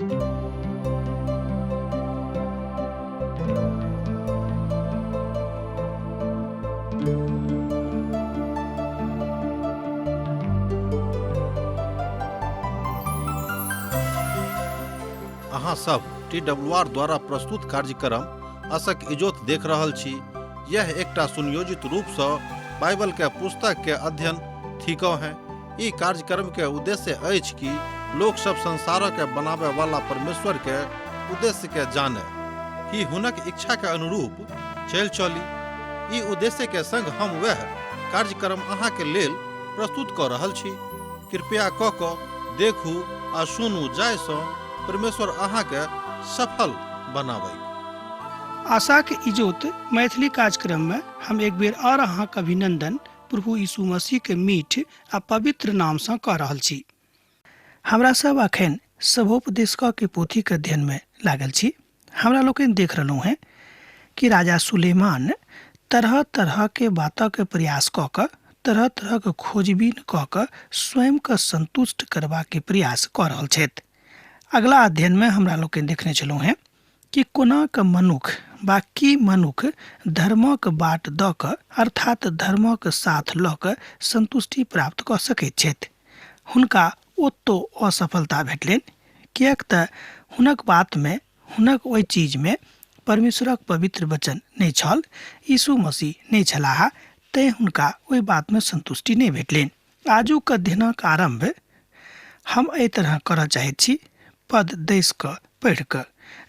अहाँ सब T W R द्वारा प्रस्तुत कार्यक्रम असक इजोत देख रहल छी। यह एकटा सुनियोजित रूप सँ बाइबल के पुस्तक के अध्ययन थिकौ हैं। ई कार्यक्रम के उद्देश्य अछि कि लोक सब संसार के बनावे वाला परमेश्वर के उद्देश्य के जाने कि हुनक इच्छा के अनुरूप चल चली। ई उद्देश्य के संग हम वह कार्यक्रम अहाँ के लेल प्रस्तुत क रहल छी। कृपया क क देखू आ सुनू जाहि सँ परमेश्वर अहाँ के सफल बनाबै। आशाक इजोत मैथिली कार्यक्रम में हम एक बेर और अहाँक अभिनंदन प्रभु यीशु मसीह के मीठ आ पवित्र नाम सँ कऽ रहल छी। हमरा सब अखन सभोपदेशक के पोथी के अध्ययन में लागल छी। हमरा लोकनि देख रहलहुँ हेँ कि राजा सुलेमान तरह तरह के बातक प्रयास कऽ कऽ, तरह तरह के खोजबीन कऽ कऽ स्वयं के संतुष्ट करबाक के प्रयास कऽ रहल छथि। अगला अध्ययन में हमरा लोकनि देखने छलहुँ हेँ कि कोना कऽ मनुख वा की मनुख धर्मक बाट दऽ कऽ अर्थात धर्मक साथ लऽ कऽ संतुष्टि प्राप्त कऽ सकैत छथि। हुनका ओतौ असफलता भेटलनि, किएक तऽ हुनक बातमे, हुनक ओहि चीजमे परमेश्वरक पवित्र वचन नहि छल, यीशु मसीह नहि छलाह, तेँ हुनका ओहि बातमे संतुष्टि नहि भेटलनि। आजुक अध्ययनक आरम्भ हम एहि तरह करऽ चाहैत छी, पद 10 कऽ पढ़ि कऽ।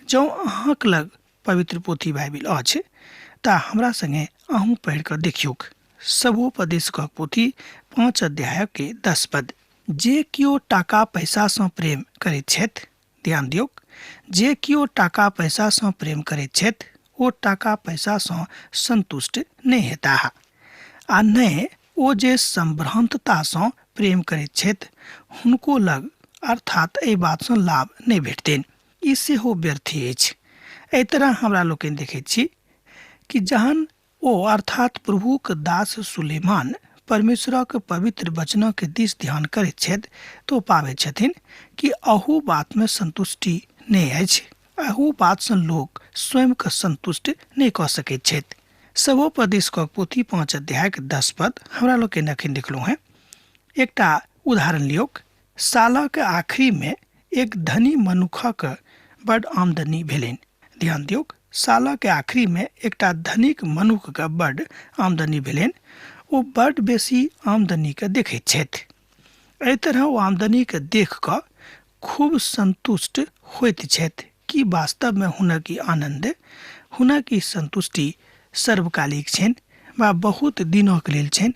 जँ अहाँक लग पवित्र पोथी बाइबिल अछि तऽ हमरा संगे अहूँ पढ़ि कऽ देखियौक। सभोपदेशकक पोथी 5 अध्यायक के 10 पद। जे केओ टाका पैसासँ प्रेम करैत छथि, ध्यान दियौक, जे केओ टाका पैसासँ प्रेम करैत छथि ओ टाका पैसासँ संतुष्ट नहि हेताह, आ नहि ओ जे संभ्रांततासँ प्रेम करैत छथि हुनको लग अर्थात एहि बातसँ लाभ नहि भेटतनि। ई सेहो व्यर्थी अछि। एहि तरह हमरा लोकनि देखैत छी कि जहन ओ अर्थात प्रभुक दास सुलेमान परमेश्वरक पवित्र वचनक दिस ध्यान करैत छथि तऽ ओ पाबैत छथिन कि अहू बातमे संतुष्टि नहि अछि, अहू बातसँ लोक स्वयंके संतुष्ट नहि कऽ सकैत छथि। सभोपदेशकक पोथी 5 अध्यायक 10 पद हमरा लोकनि अखन देखलहुँ हेँ। एकटा उदाहरण लियौक। सालक आखिरीमे एक धनी मनुखक बड आमदनी भेलनि। ध्यान दियौक, सालक आखिरीमे एकटा धनिक मनुखके बड आमदनी भेलनि। ओ बड बेसी आमदनीके देखैत छथि। एहि तरह ओ आमदनीके देख कऽ खूब संतुष्ट होइत छथि कि वास्तवमे हुनक ई आनन्द, हुनक ई संतुष्टि सर्वकालिक छनि वा बहुत दिनक लेल छनि?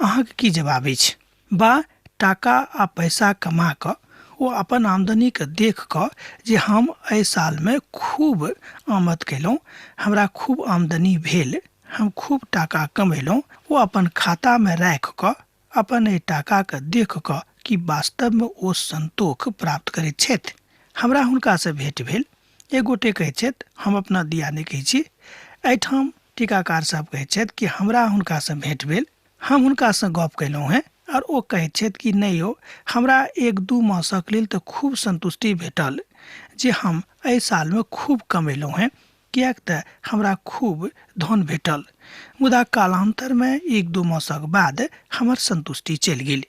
अहाँके की जवाब अछि? बा टाका आ पैसा कमा कऽ ओ अपन आमदनीके देख कऽ जे हम एहि सालमे खूब आमद कयलहुँ, हमरा खूब आमदनी भेल, हम खूब टाका कमेलहुँ, ओ अपन खातामे राखि कऽ अपन एहि टाकाके देख कऽ कि वास्तवमे ओ संतोख प्राप्त करैत छथि? हमरा हुनकासँ भेँट भेल। एक गोटे कहैत छथि, हम अपना दिया नहि कहैत छी, एहिठाम टीकाकार साहब कहैत छथि कि हमरा हुनकासँ भेँट भेल, हम हुनकासँ गप कयलहुँ हेँ आओर ओ कहैत छथि कि नहि यौ, हमरा 1-2 मासक लेल तऽ खूब संतुष्टि भेटल जे हम एहि सालमे खूब कमेलहुँ हेँ, किएक तऽ हमरा खूब धन भेटल, मुदा कालान्तरमे 1-2 मासक बाद हमर संतुष्टि चलि गेल,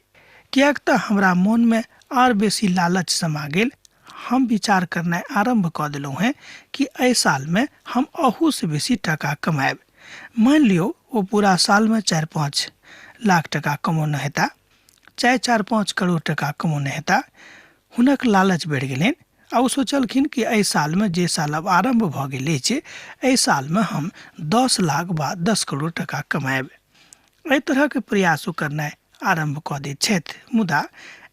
किएक तऽ हमरा मोनमे आर बेसी लालच समा गेल। हम विचार करनाइ आरम्भ कऽ देलहुँ हेँ कि एहि सालमे हम अहूसँ बेसी टाका कमायब। मानि लियौ ओ पूरा सालमे 4-5 लाख टाका कमौने हेता, चाहे 4-5 करोड़ टाका कमौने हेता। हुनक लालच बढ़ि गेलनि आ ओ सोचलखिन कि एहि सालमे, जे साल आब आरम्भ भऽ गेल अछि, एहि सालमे हम 10 लाख वा 10 करोड़ टाका कमायब। एहि तरहक प्रयास ओ करनाइ आरम्भ कऽ दैत छथि, मुदा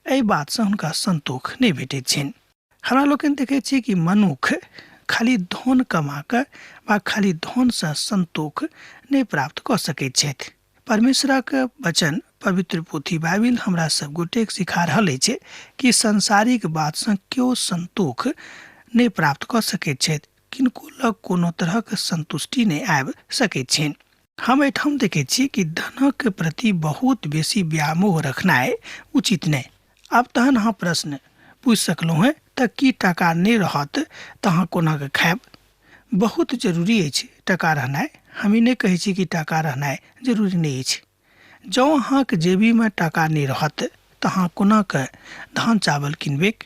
एहि बातसँ हुनका संतोख नहि भेटैत छनि। हमरा लोकनि देखैत छी कि मनुख खाली धन कमा कऽ वा खाली धनसँ संतोख नहि प्राप्त कऽ सकैत छथि। परमेश्वरक वचन पवित्र पोथी बाइबिल हमरा सब गोटेक सिखा रहल अछि कि सांसारिक बातसँ केओ संतोख नहि प्राप्त कऽ सकैत छथि, किनको लग कोनो तरहक संतुष्टि नहि आबि सकैत छनि। हम एहिठाम देखैत छी कि धनक प्रति बहुत बेसी व्यामोह रखनाइ उचित नहि। आब तहन अहाँ प्रश्न पूछि सकलहुँ हेँ, तऽ की टाका नहि रहत तऽ अहाँ कोना कऽ खायब? बहुत जरूरी अछि टाका रहनाइ। हम ई नहि कहै छी कि टाका रहनाइ जरूरी नहि अछि। जँ अहाँके जेबीमे टाका नहि रहत तऽ अहाँ कोना कऽ धान चावल किनबैक?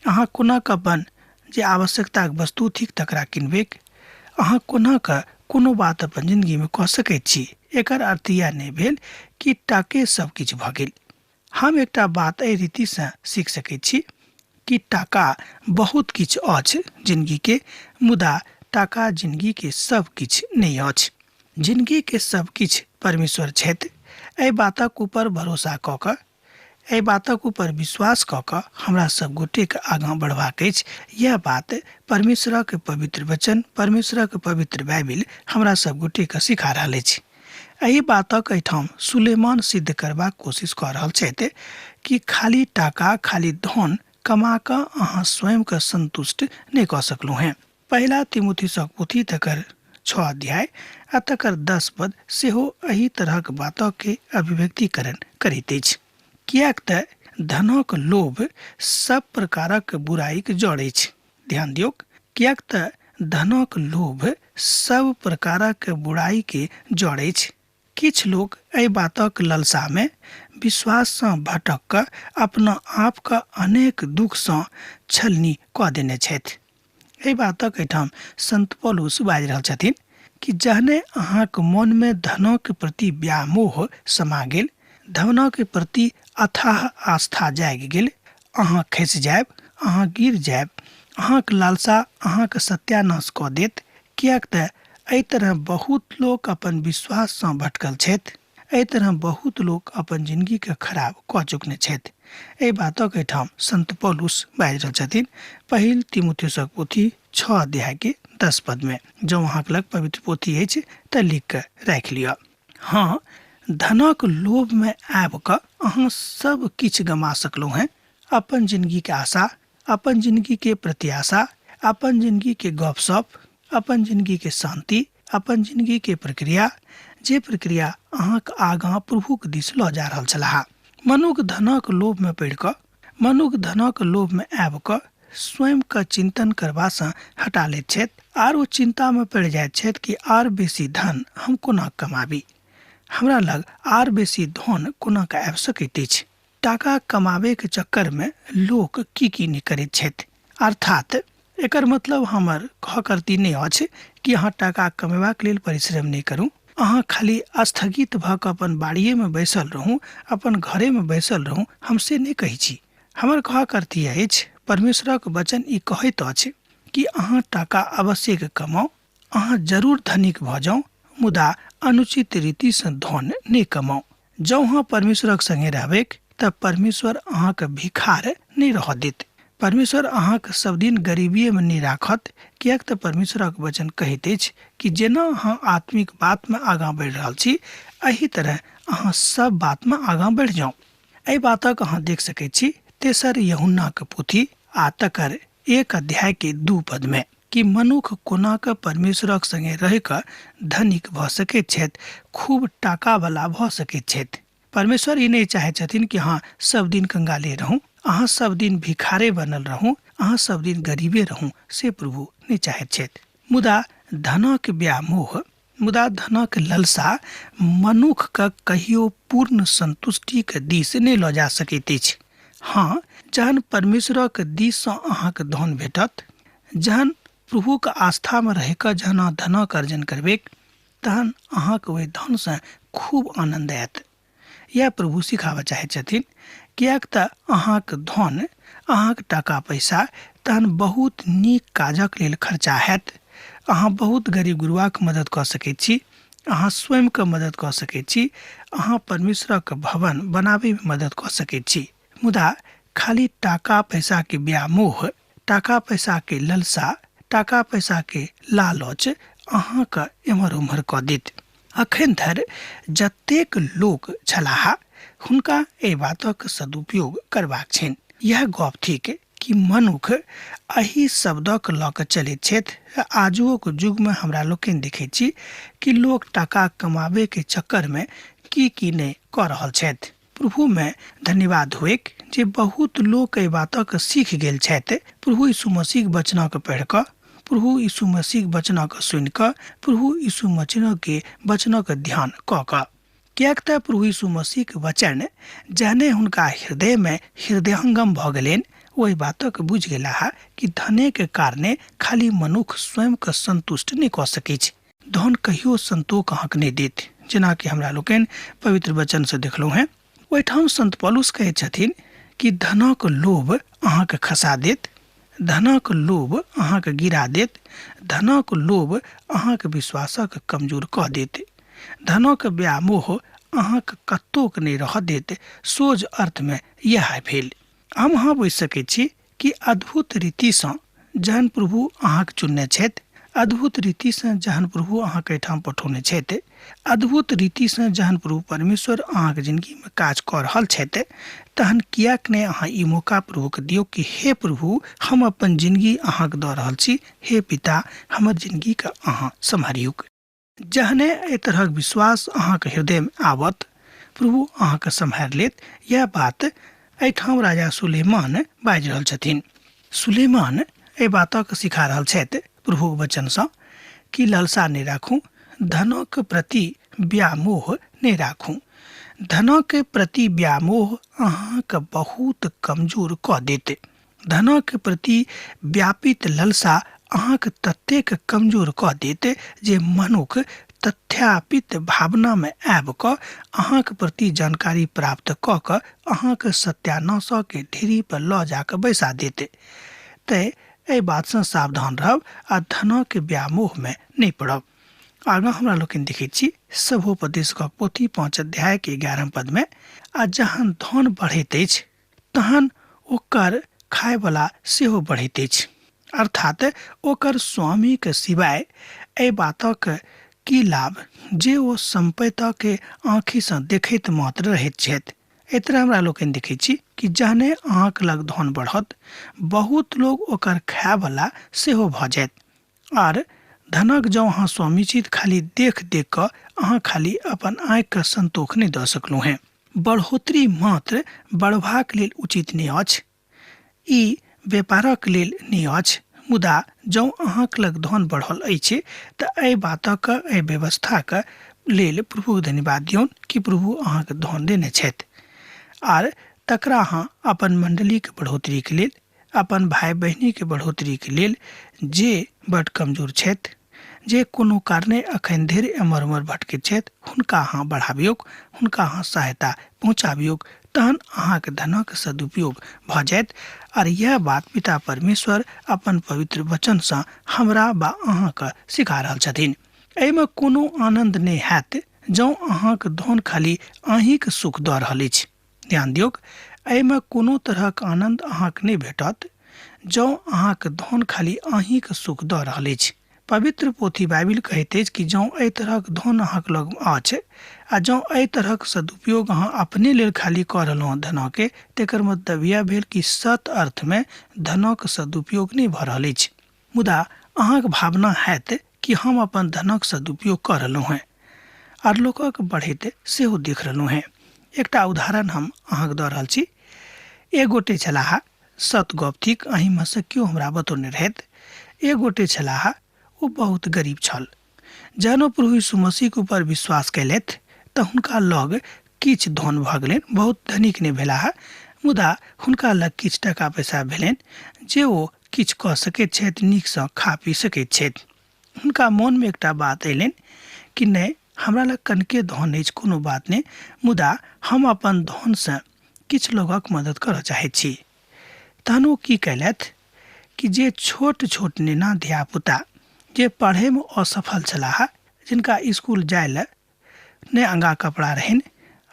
अहाँ कोना कऽ अपन जे आवश्यकताके वस्तु थिक तकरा किनबैक? अहाँ कोना कऽ कोनो बात अपन जिन्दगीमे कऽ सकैत छी? एकर अर्थ इएह नहि भेल कि टाके सब किछु भऽ गेल। हम एकटा बात एहि रीतिसँ सीख सकैत छी कि टाका बहुत किछु अछि जिन्दगीके, मुदा टाका जिन्दगीके सब किछु नहि अछि। जिन्दगीके सब किछु परमेश्वर छथि। एहि बातक ऊपर भरोसा कऽ कऽ, एहि बातक ऊपर विश्वास कऽ कऽ हमरा सब गोटेके आगाँ बढ़बाक अछि। यह बात परमेश्वरक पवित्र वचन, परमेश्वरक पवित्र बाइबिल हमरा सब गोटेके सिखा रहल अछि। एहि बातक एहिठाम सुलेमान सिद्ध करबाक कोशिश कऽ रहल छथि कि खाली टाका, खाली धन कमा कऽ अहाँ स्वयंके संतुष्ट नहि कऽ सकलहुँ हेँ। पहिला तिमुथिसक पोथी तकर 6 अध्याय आ तकर 10 पद सेहो एहि तरहक बातके अभिव्यक्तिकरण करैत अछि। किएक तऽ धनक लोभ सब प्रकारक बुराइक जड़ अछि। ध्यान दियौक, किएक तऽ धनक लोभ सब प्रकारक बुराइके जड़ अछि। किछु लोक एहि बातक ललसामे विश्वाससँ भटक कऽ अपना आपके अनेक दुःखसँ छलनी कऽ देने छथि। एहि बातक एहिठाम संत पौलुस बाजि रहल छथिन कि जहने अहाँके मनमे धनक प्रति व्यामोह समा गेल, धनक प्रति अथाह आस्था जागि गेल, अहाँ खसि जायब, अहाँ गिर जायब, अहाँके लालसा अहाँके सत्यानाश कऽ देत। किएक तऽ एहि तरह बहुत लोक अपन विश्वाससँ भटकल छथि, एहि तरह बहुत लोक अपन जिन्दगीके खराब कऽ चुकने छथि। एहि बातक एहिठाम संत पौलुस बाजि रहल छथिन पहिल तिमुथियुसक पोथी 6 अध्याय के 10 पद में। जँ अहाँके लग पवित्र पोथी अछि तऽ लिख कऽ राखि लिअ। हँ, धनक लोभमे आबि कऽ अहाँ सब किछु गमा सकलहुँ हेँ। अपन जिन्दगीके आशा, अपन जिन्दगीके प्रत्याशा, अपन जिन्दगीके गपशप, अपन जिन्दगीके शान्ति, अपन जिन्दगीके प्रक्रिया, जे प्रक्रिया अहाँके आगाँ प्रभुके दिस लऽ जा रहल छलाह। मनुख धनक लोभमे पड़ि कऽ, मनुख धनक लोभमे आबि कऽ स्वयंके चिन्तन करबासँ हटा लैत छथि आर ओ चिन्तामे पड़ि जाइत छथि कि आर बेसी धन हम कोना कमाबी, हमरा लग आर बेसी धन कोना कऽ आबि सकैत अछि। टाका कमाबैके चक्करमे लोक की की नहि करैत छथि। अर्थात एकर मतलब हमर कह करती नहि अछि कि अहाँ टाका कमेबाक लेल परिश्रम नहि करू, अहाँ खाली स्थगित भऽ कऽ अपन बाड़िएमे बैसल रहू, अपन घरेमे बैसल रहू, हम से नहि कहै छी। हमर कह करती अछि, परमेश्वरक वचन ई कहैत अछि कि अहाँ टाका अवश्य कमाउ, अहाँ जरूर धनिक भऽ जाउ, मुदा अनुचित रीतिसँ धन नहि कमाउ। जँ अहाँ परमेश्वरक संगे रहबैक तऽ परमेश्वर अहाँके भिखार नहि रहऽ देत। परमेश्वर अहाँके सब दिन गरीबीएमे नहि राखत, किएक तऽ परमेश्वरक वचन कहैत अछि कि जेना अहाँ आत्मिक बातमे आगाँ बढ़ि रहल छी, एहि तरह अहाँ सब बातमे आगाँ बढ़ि जाउ। एहि बातक अहाँ देख सकैत छी तेसर यूहन्नाक पोथी आ तकर 1 अध्याय के 2 पद में कि मनुख कोना कऽ परमेश्वरक संगे रहि कऽ धनिक भऽ सकैत छथि, खूब टाकावला भऽ सकैत छथि। परमेश्वर ई नहि चाहै छथिन कि अहाँ सब दिन कंगाले रहू, अहाँ सब दिन भिखारे बनल रहू, अहाँ सब दिन गरीबे रहू, से प्रभु नहि चाहैत छथि। मुदा धनक व्यामोह, मुदा धनक ललसा मनुख के कहियो पूर्ण संतुष्टि के दिस नहि लऽ जा सकैत अछि। हँ, जहन परमेश्वरक दिस सँ अहाँके धन भेटत, जहन प्रभुक आस्थामे रहि कऽ जहन अहाँ धनक अर्जन करबैक, तहन अहाँके ओहि धनसँ खूब आनन्द आयत। यएह प्रभु सिखाबऽ चाहैत छथिन, किएक तऽ अहाँके धन, अहाँके टाका पैसा तहन बहुत नीक काजक लेल खर्चा हैत। अहाँ बहुत गरीब गुरुआके मदद कऽ सकैत छी, अहाँ स्वयंके मदद कऽ सकैत छी, अहाँ परमेश्वरक भवन बनाबैमे मदद कऽ सकैत छी। मुदा खाली टाका पैसाके व्यामोह, टाका पैसाके ललसा, टाका पैसाके लालच अहाँके एम्हर ओम्हर कऽ देत। अखन धरि जतेक लोक छलाह हुनका एहि बातक सदुपयोग करबाक छनि। यह गप थिक कि मनुख एहि शब्दक लऽ कऽ चलैत छथि। आजुओक युगमे हमरा लोकनि देखै छी कि लोक टाका कमाबैके चक्करमे की की नहि कऽ रहल छथि। प्रभु में धन्यवाद होइक जे बहुत लोक एहि बातक सीख गेल छथि। प्रभु यीशु मसीह वचनक पढ़ि कऽ, प्रभु यीशु मसीह वचनक सुनि कऽ, प्रभु यीशु मसीह के वचनक ध्यान कऽ कऽ, किएक तऽ प्रभु यीशु मसीहके वचन जहने हुनका हृदयमे हृदयंगम भऽ गेलनि, ओहि बातक बुझि गेलाह कि धनेके कारणे खाली मनुख स्वयंके संतुष्ट नहि कऽ सकैत छै। धन कहियो संतोख अहाँके नहि देत, जेनाकि हमरा लोकनि पवित्र वचनसँ देखलहुँ हेँ। ओहिठाम संत पौलुस कहै छथिन कि धनक लोभ अहाँके खसा देत, धनक लोभ अहाँके गिरा देत, धनक लोभ अहाँके विश्वासक कमजोर कऽ देत, धनक व्यामोह अहाँके कतोक नहि रह देत। सोझ अर्थमे इएह भेल। हम अहाँ बुझि सकै छी कि अद्भुत रीतिसँ जहन प्रभु अहाँके चुनने छथि, अद्भुत रीतिसँ जहन प्रभु अहाँके एहिठाम पठौने छथि, अद्भुत रीतिसँ जहन प्रभु परमेश्वर अहाँके जिंदगीमे काज कऽ रहल छथि, तहन किएक नहि अहाँ ई मौका प्रभुके दियौ कि हे प्रभु, हम अपन जिंदगी अहाँके दऽ रहल छी, हे पिता हमर जिंदगीके अहाँ सम्हारियौ। जहने एहि तरहक विश्वास अहाँके हृदयमे आवत, प्रभु अहाँके सम्हारि लेत। यह बात एहिठाम राजा सुलेमान बाजि रहल छथिन। सुलेमान एहि बातक सिखा रहल छथि प्रभुक वचनसँ कि लालसा नहि राखू, धनक प्रति व्यामोह नहि राखू। धनक प्रति व्यामोह अहाँके बहुत कमजोर कऽ देत। धनक प्रति व्यापित ललसा अहाँके ततेक कमजोर कऽ देत जे मनुख तथ्यापित भावनामे आबि कऽ अहाँके प्रति जानकारी प्राप्त कऽ कऽ अहाँके सत्यानाशके ढेरी पर लऽ जाकऽ बैसा देत। तैँ एहि बातसँ सावधान रहब आ धनक व्यामोहमे नहि पड़ब। आगाँ हमरा लोकनि देखैत छी सभोपदेशक पोथी 5 अध्याय के 11 पदमे, आ जहन धन बढ़ैत अछि तहन ओकर खायवला सेहो बढ़ैत अछि, अर्थात ओकर स्वामीके सिवाय एहि बातक की लाभ जे ओ सम्पैतके आँखिसँ देखैत मात्र रहैत छथि। एहि तरह हमरा लोकनि देखै छी कि जहने अहाँके लग धन बढ़त, बहुत लोग ओकर खायवला सेहो भऽ जायत। आर धनक जँ अहाँ स्वामी छी तऽ खाली देख देख कऽ अहाँ खाली अपन आँखिके संतोख नहि दऽ सकलहुँ हेँ। बढ़ोतरी मात्र बढ़बाक लेल उचित नहि अछि, ई व्यापारक लेल नहि अछि, मुदा जँ अहाँके लग धन बढ़ल अछि तऽ एहि बातक, एहि व्यवस्थाक लेल प्रभुके धन्यवाद दियौन कि प्रभु अहाँके धन देने छथि। आर तकरा अहाँ अपन मण्डलीके बढ़ोतरीके लेल, अपन भाय बहिनीके बढ़ोतरीके लेल, जे बड कमजोर छथि, जे कोनो कारणे अखन धरि एम्हर ओम्हर भटकैत छथि, हुनका अहाँ बढ़ाबियौक, हुनका अहाँ सहायता पहुँचाबियौक, तहन अहाँके धनक सदुपयोग भऽ जायत। आर यह बात पिता परमेश्वर अपन पवित्र वचनसँ हमरा वा अहाँके सिखा रहल छथिन। एहिमे कोनो आनन्द नहि हैत जँ अहाँके धन खाली अहीँके सुख दऽ रहल अछि। ध्यान दियौक, एहिमे कोनो तरहक आनन्द अहाँके नहि भेटत जँ अहाँके धन खाली अहीँके सुख दऽ रहल अछि। पवित्र पोथी बाइबिल कहैत अछि कि जँ एहि तरहक धन अहाँके लग अछि आ जँ एहि तरहक सदुपयोग अहाँ अपने लेल खाली कऽ रहलहुँ धनके, तेकर मतलब यह भेल कि सत अर्थमे धनक सदुपयोग नहि भऽ रहल अछि। मुदा अहाँके भावना हैत कि हम अपन धनक सदुपयोग कऽ रहलहुँ हेँ आर लोकक बढ़ैत सेहो देख रहलहुँ हेँ। एकटा उदाहरण हम अहाँके दऽ रहल छी। एक गोटे छलाह, सत गप थिक, अहीँमे सँ केओ हमरा बतौने रहथि। एक गोटे छलाह, ओ बहुत गरीब छल। जहन ओ प्रभु यीशु मसीहके ऊपर विश्वास कयलथि तऽ हुनका लग किछु धन भऽ गेलनि। बहुत धनिक नहि भेलाह, मुदा हुनका लग किछु टाका पैसा भेलनि जे ओ किछु कऽ सकैत छथि, नीकसँ खा पी सकैत छथि। हुनका मोनमे एकटा बात अयलनि कि नहि, हमरा लग कनिके धन अछि, कोनो बात नहि, मुदा हम अपन धनसँ किछु लोकक मदद करऽ चाहैत छी। तहन ओ की कयलथि कि जे छोट छोट नेना धियापुता जे पढ़ैमे असफल छलाह, जिनका स्कूल जाय लए नहि अङ्गा कपड़ा रहनि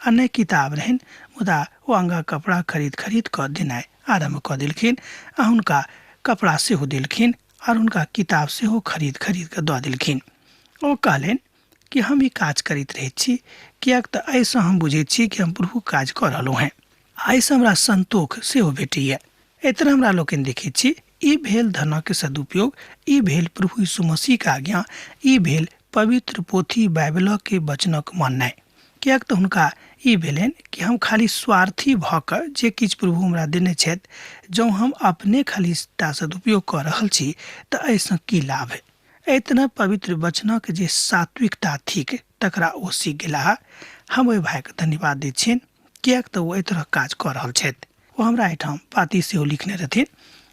आ नहि किताब रहनि, मुदा ओ अङ्गा कपड़ा खरीद खरीद कऽ देनाइ आरम्भ कऽ देलखिन आ हुनका कपड़ा सेहो देलखिन आर हुनका किताब सेहो खरीद खरीद कऽ दऽ देलखिन। ओ कहलनि कि हम ई काज करैत रहैत छी किएक तऽ एहिसँ हम बुझैत छी कि हम प्रभुक काज कऽ रहलहुँ हेँ, एहिसँ हमरा संतोख सेहो भेटैए। एहि तरह हमरा लोकनि देखैत छी ई भेल धनक सदुपयोग, ई भेल प्रभु यीशु मसीहके आज्ञा, ई भेल पवित्र पोथी बाइबलके वचनक माननाइ। किएक तऽ हुनका ई भेलनि कि हम खाली स्वार्थी भऽ कऽ जे किछु प्रभु हमरा देने छथि जँ हम अपने खाली टा सदुपयोग कऽ रहल छी तऽ एहिसँ की लाभ। एहि तरह पवित्र वचनक जे सात्विकता थिक तकरा ओ सीख गेलाह। हम ओहि भाइके धन्यवाद दैत छियनि किएक तऽ ओ एहि तरहक काज कऽ रहल छथि। ओ हमरा एहिठाम पाती सेहो लिखने रहथिन।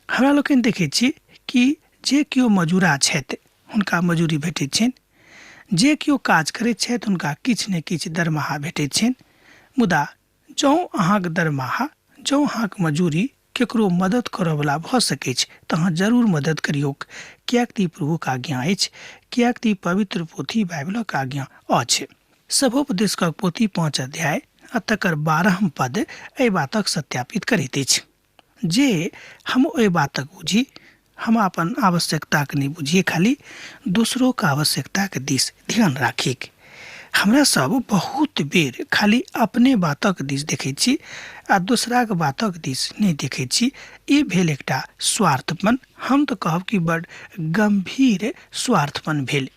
हमरा लोकनि देखैत छी कि जे केओ मजूरा छथि हुनका मजूरी भेटैत छनि, जे केओ काज करैत छथि हुनका किछु ने किछु दरमाहा भेटैत छनि, मुदा जँ अहाँक दरमाहा, जँ अहाँक मजूरी केकरो मदद करऽवला भऽ सकैछ तऽ अहाँ जरूर मदद करियौक, किएक तऽ ई प्रभुक आज्ञा अछि, किएक तऽ ई पवित्र पोथी बाइबलक आज्ञा अछि। सभोपदेशकक पोथी 5 अध्याय आ तकर 12 पद एहि बातक सत्यापित करैत अछि जे हम ओहि बातक बुझी, हम अपन आवश्यकताके नहि बुझिए, खाली दोसरोके आवश्यकताके दिस ध्यान राखीक। हमरा सब बहुत बेर खाली अपने बातक दिस देखैत छी आ दोसराके बातक दिस नहि देखैत छी। ई भेल एकटा स्वार्थपन। हम तऽ कहब कि बड गम्भीर स्वार्थपन भेल।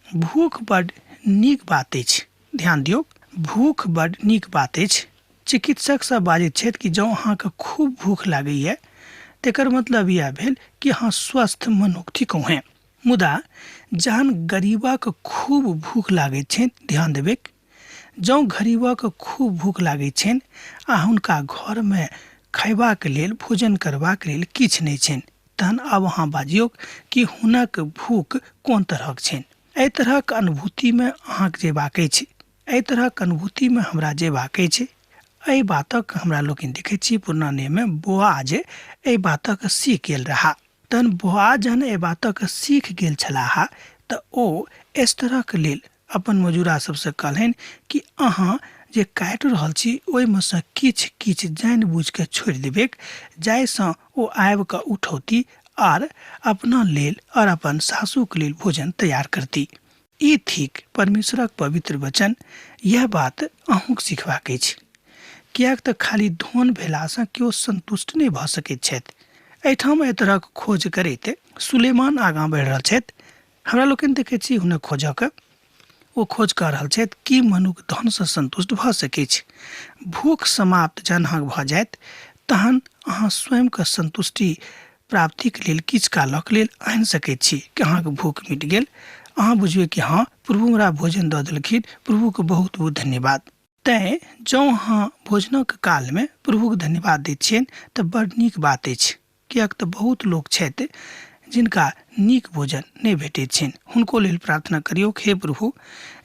भूख बड नीक बात अछि, ध्यान दियौ, भूख बड नीक बात अछि। चिकित्सक सब बाजैत छथि कि जँ अहाँके खूब भूख लागैए तेकर मतलब इएह भेल कि अहाँ स्वस्थ मनुख थिकहुँ हेँ। मुदा जहन गरीबक खूब भूख लागैत छनि, ध्यान देबैक, जँ गरीबक खूब भूख लागैत छनि आ हुनका घरमे खयबाक लेल, भोजन करबाक लेल किछु नहि छनि, तहन आब अहाँ बाजियौक कि हुनक भूख कोन तरहक छनि। एहि तरहक अनुभूतिमे अहाँके जेबाक अछि, एहि तरहक अनुभूतिमे हमरा जेबाक अछि। एहि बातक हमरा लोकनि देखैत छी पुरना नियममे बोआज एहि बातक सीख गेल रहा। तहन बोआज जहन एहि बातक सीख गेल छलाह तऽ ओ एस्तरक लेल अपन मजूरा सबसँ कहलनि कि अहाँ जे काटि रहल छी ओहिमे सँ किछु किछु जानि बुझि कऽ छोड़ि देबैक, जाहिसँ ओ आबि कऽ उठौती आर अपना लेल और अपन सासुक लेल भोजन तैयार करती। ई थिक परमेश्वरक पवित्र वचन। यह बात अहूँक सिखबाक अछि, किएक तऽ खाली धन भेलासँ केओ संतुष्ट नहि भऽ सकैत छथि। एहिठाम एहि तरहक खोज करैत सुलेमान आगाँ बढ़ि रहल छथि। हमरा लोकनि देखैत छी हुनक खोजक, ओ खोज कऽ रहल छथि कि मनुख धनसँ संतुष्ट भऽ सकैछ। भूख समाप्त जहन अहाँके भऽ जायत तहन अहाँ स्वयंके संतुष्टि प्राप्तिके लेल किछु कालक लेल आनि सकैत छी कि अहाँके भूख मिट गेल, अहाँ बुझबै कि हँ प्रभु हमरा भोजन दऽ देलखिन, प्रभुके बहुत बहुत धन्यवाद। तैँ जँ अहाँ भोजनक कालमे प्रभुके धन्यवाद दैत छियनि तऽ बड़ नीक बात अछि, किएक तऽ बहुत लोक छथि जिनका नीक भोजन नहि भेटैत छनि। हुनको लेल प्रार्थना करियौक, हे प्रभु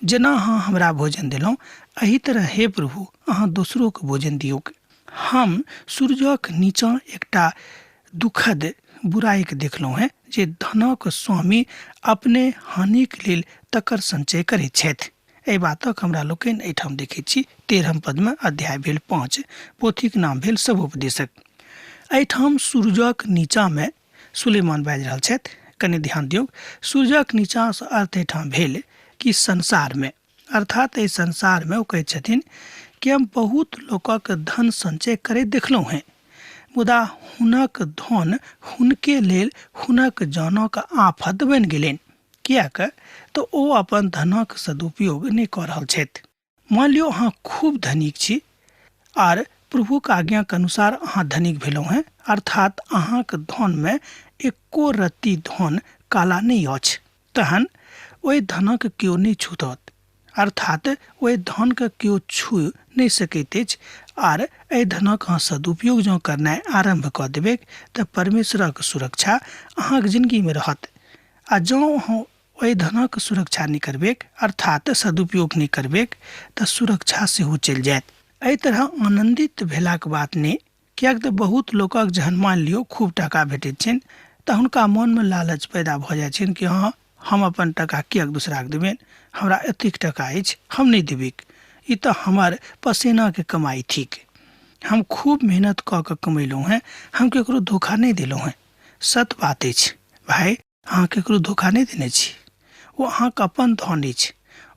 जेना अहाँ हमरा भोजन देलहुँ एहि तरह हे प्रभु अहाँ दोसरोके भोजन दियौक। हम सूरजक नीचाँ एकटा दुखद बुराइके देखलहुँ हेँ जे धनक स्वामी अपने हानिक लेल तकर संचय करैत छथि। एहि बातक हमरा लोकनि एहिठाम देखैत छी 13 पदमे, अध्याय भेल 5, पोथीक नाम भेल सभोपदेशक। एहिठाम सूरजक नीचाँमे सुलेमान बाजि रहल छथि। कनि ध्यान दियौ, सूरजक नीचाँसँ अर्थ एहिठाम भेल कि संसारमे, अर्थात एहि संसारमे ओ कहैत छथिन कि हम बहुत लोकक धन संचय करैत देखलहुँ हेँ, मुदा हुनक धन हुनके लेल हुनक जानक आफत बनि गेलनि, किएक तऽ ओ अपन धनक सदुपयोग नहि कऽ रहल छथि। मान लियौ अहाँ खूब धनिक छी आर प्रभुक आज्ञाक अनुसार अहाँ धनिक भेलहुँ हेँ, अर्थात अहाँक धनमे एको रत्ती धन काला नहि अछि, तहन ओहि धनक केओ नहि छूतत, अर्थात ओहि धनके केओ छू नहि सकैत अछि। आर एहि धनक अहाँ सदुपयोग जँ करनाइ आरम्भ कऽ देबैक तऽ परमेश्वरक सुरक्षा अहाँक जिनगीमे रहत। आ जँ अहाँ ओहि धनक सुरक्षा नहि करबैक, अर्थात सदुपयोग नहि करबैक, तऽ सुरक्षा सेहो चलि जायत। एहि तरह आनन्दित भेलाक बात नहि, किएक तऽ बहुत लोकक जहन मान लियौ खूब टाका भेटैत छनि तऽ हुनका मोनमे लालच पैदा भऽ जाइ छनि कि हँ हम अपन टाका किएक दोसराके देबनि, हमरा एतेक टाका अछि हम नहि देबैक, ई तऽ हमर पसेनाके कमाइ थिक, हम खूब मेहनत कऽ कऽ कमेलहुँ हेँ, हम केकरो धोखा नहि देलहुँ हेँ। सत बात अछि भाय, अहाँ केकरो धोखा नहि देने छी, ओ अहाँके अपन धन अछि,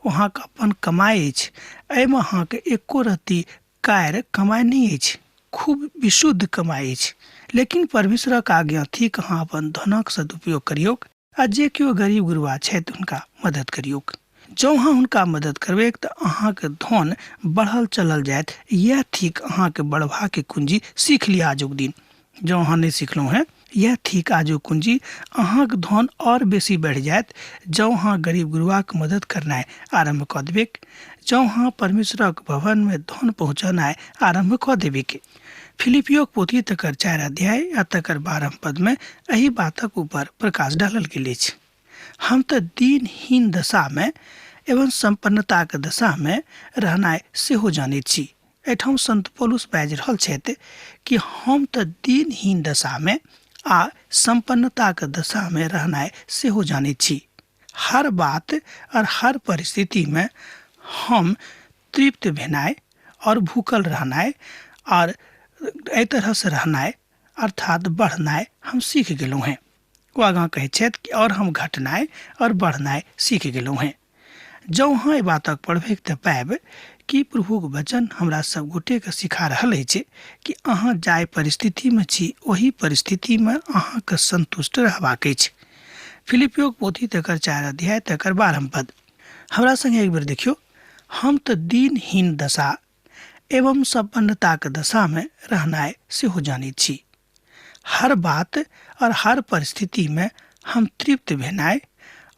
ओ अहाँके अपन कमाइ अछि, एहिमे अहाँके एको रत्ती कार कमाइ नहि अछि, खूब विशुद्ध कमाइ अछि। लेकिन परमेश्वरक आज्ञा थिक अहाँ अपन धनक सदुपयोग करियौक आ जे केओ गरीब गुरबा छथि हुनका मदद करियौक। जँ अहाँ हुनका मदद करबै तऽ अहाँके धन बढ़ल चलल जायत। इएह थिक अहाँके बढ़बाके कुंजी। सीख लिअ आजुक दिन, जँ अहाँ नहि सिखलहुँ हेँ। इएह थिक आजुक कुंजी। अहाँके धन आओर बेसी बढ़ि जायत जँ अहाँ गरीब गुरुआके मदद करनाइ आरम्भ कऽ देबैक, जँ अहाँ परमेश्वरक भवनमे धन पहुँचेनाइ आरम्भ कऽ देबैक। फिलिपियोक पोथी तकर 4 अध्याय आ तकर 12 पदमे एहि बातक ऊपर प्रकाश डालल गेल अछि। हम तऽ दीनहीन दशामे एवं सम्पन्नताक दशामे रहनाइ सेहो जानैत छी। एहिठाम संत पौलुस बाजि रहल छथि कि हम तऽ दीनहीन दशामे आ सम्पन्नताक दशामे रहनाइ सेहो जानैत छी। हर बात और हर परिस्थितिमे हम तृप्त भेनाइ और भूखल रहनाइ और एहि तरहसँ रहनाइ अर्थात बढ़नाइ हम सीख गेलहुँ हेँ। ओ आगाँ कहैत छथि कि और हम घटनाइ और बढ़नाइ सीख गेलहुँ हेँ। जँ अहाँ एहि बातक पढ़बैक तऽ पायब कि प्रभुक वचन हमरा सब गोटेके सिखा रहल अछि कि अहाँ जाहि परिस्थितिमे छी ओहि परिस्थितिमे अहाँके संतुष्ट रहबाक अछि। फिलिपियोक पोथी तकर 4 अध्याय तकर 12 पद हमरा संगे एक बेर देखियौ। हम तऽ दीनहीन दशा एवं सम्पन्नताक दशामे रहनाइ सेहो जानैत छी। हर बात और हर परिस्थितिमे हम तृप्त भेनाइ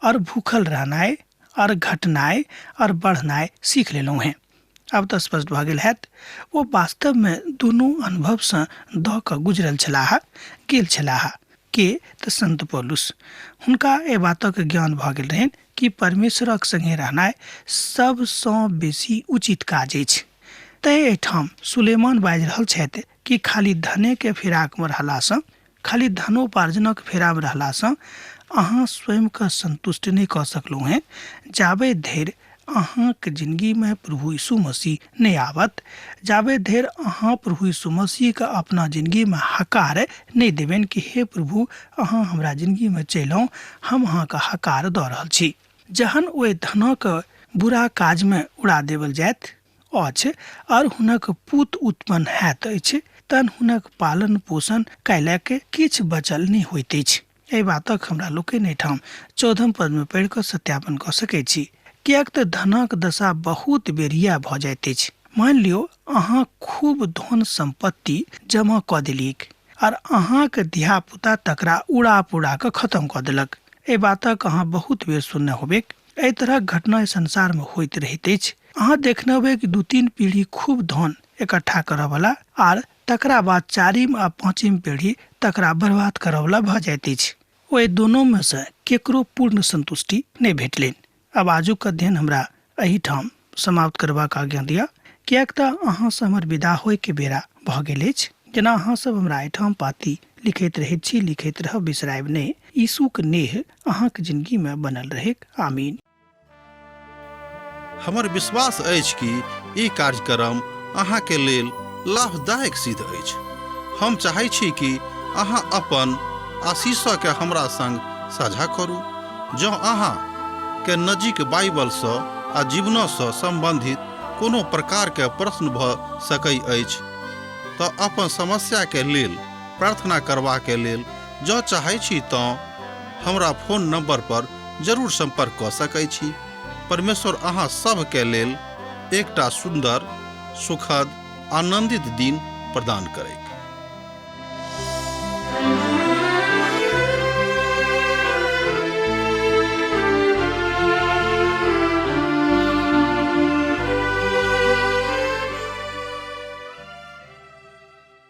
और भूखल रहनाइ और घटनाइ और बढ़नाइ सीख लेलहुँ हेँ। आब तऽ स्पष्ट भऽ गेल हैत, ओ वास्तवमे दुनू अनुभवसँ दऽ कऽ गुजरल छलाह, गेल छलाह। के तऽ संत पौलुस। हुनका एहि बातक ज्ञान भऽ गेल रहनि कि परमेश्वरक संगे रहनाइ सबसँ बेसी उचित काज अछि। तैँ एहिठाम सुलेमान बाजि रहल छथि कि खाली धनेके फिराकमे रहलासँ, खाली धनोपार्जनक फेरामे रहलासँ अहाँ स्वयंके संतुष्ट नहि कऽ सकलहुँ हेँ, जाबे धरि अहाँके जिनगीमे प्रभु यीशु मसीह नहि आवत, जाबे धरि अहाँ प्रभु यीशु मसीहके अपना जिनगीमे हकार नहि देबनि कि हे प्रभु अहाँ हमरा जिनगीमे चलि, हम अहाँके हकार दऽ रहल छी। जहन ओहि धनक बुरा काजमे उड़ा देवल जायत अछि और हुनक पूत उत्पन्न हैत अछि, तहन हुनक पालन पोषण कयलाके किछु बचल नहि होइत अछि। एहि बातक हमरा लोकनि एहिठाम 14 पदमे पढ़ि कऽ सत्यापन कऽ सकैत छी, किएक तऽ धनक दशा बहुत बेर इएह भऽ जाइत अछि। मानि लियौ अहाँ खूब धन सम्पत्ति जमा कऽ देलियैक आर अहाँके धियापुता तकरा उड़ा पुड़ा कऽ खतम कऽ देलक। एहि बातक अहाँ बहुत बेर सुनने होबेक। एहि तरहक घटना एहि संसारमे होइत रहैत अछि। अहाँ देखने होबै कि 2-3 पीढ़ी खूब धन इकट्ठा करऽवला आर तकरा बाद 4म आ 5म पीढ़ी तकरा बर्बाद करऽवला भऽ जाइत अछि। ओहि दोनोमे सँ केकरो पूर्ण संतुष्टि नहि भेटलनि। आब आजुक अध्ययन हमरा एहिठाम समाप्त करबाक आज्ञा दिअ, किएक तऽ अहाँसँ हमर विदा होइके बेरा भऽ गेल अछि। जेना अहाँ सब हमरा एहिठाम पाती लिखैत रहैत छी, लिखैत रहब, बिसरायब नहि। यीशुक नेह अहाँक जिनगीमे बनल रहैक। आमीन। हमर विश्वास अछि कि ई कार्यक्रम अहाँके लेल लाभदायक सिद्ध अछि। हम चाहै छी कि अहाँ अपन आशीषके हमरा संग साझा करू। जँ अहाँ के नजीक बाइबलसँ आ जीवनसँ सम्बन्धित कोनो प्रकारके प्रश्न भऽ सकै अछि तऽ अपन समस्याके लेल प्रार्थना करबाके लेल जँ चाहै छी तँ हमरा फोन नंबर पर जरूर संपर्क कऽ सकै छी। परमेश्वर अहाँ सभके लेल एकटा सुन्दर, सुखद, आनंदित दिन प्रदान करैत।